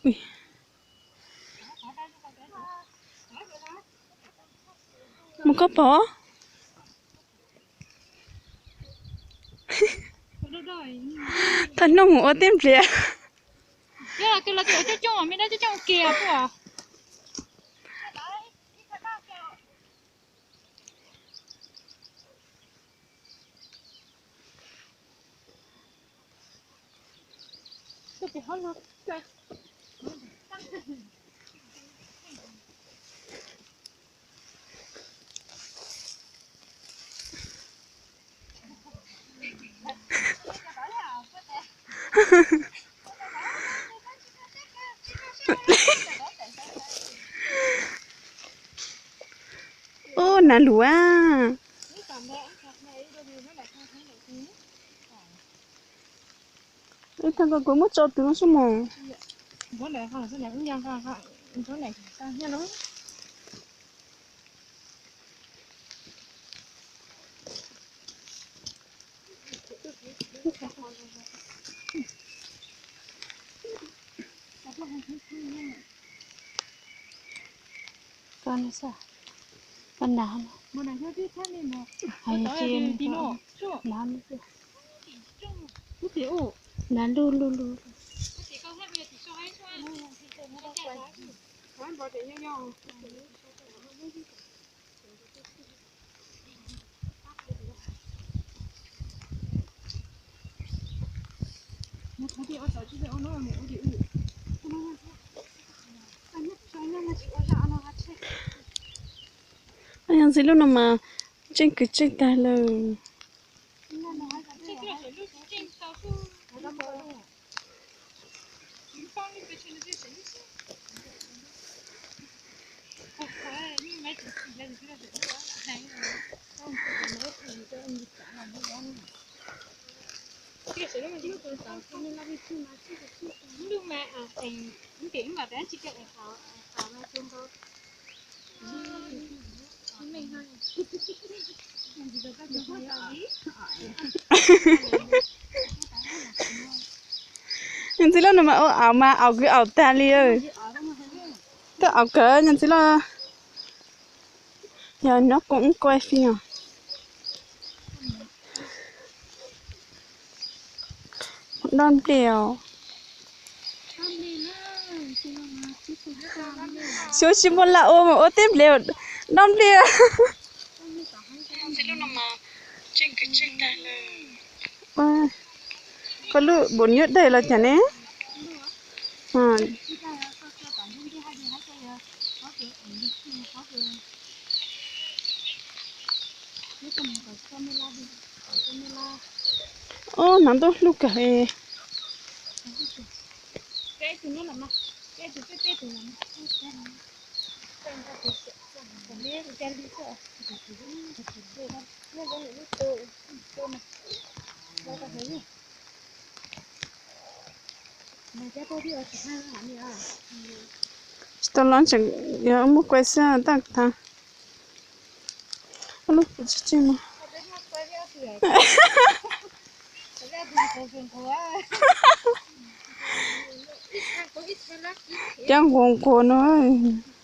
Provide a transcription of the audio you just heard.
Mus koj pom. Thaum hnub mus ua tej nplias. Ub, nav lus a. Ib tag koj kuv muab tso tus no xwb mog. Nav lug lug lug. Yog ntxiv lub no mas tseem kwv tseem tag lawm. Yog ntxiv lub no mas ua aus mas aus kwv aus tag li. Twb aus kawg yog ntxiv lub. Yog nyob koom ib kuaj fij os. Dob nplej os. Xyov tsis muaj laj ua mas ua tej nplej dob nplej. Koj lub npaum nyob dawm los cas ne? Ob, hnav ntuj hlub kawg li. Tsis tau los tseem yog muab kuaj xwb tab tag. Lub tsis tseej no. Cov nquas nquas no.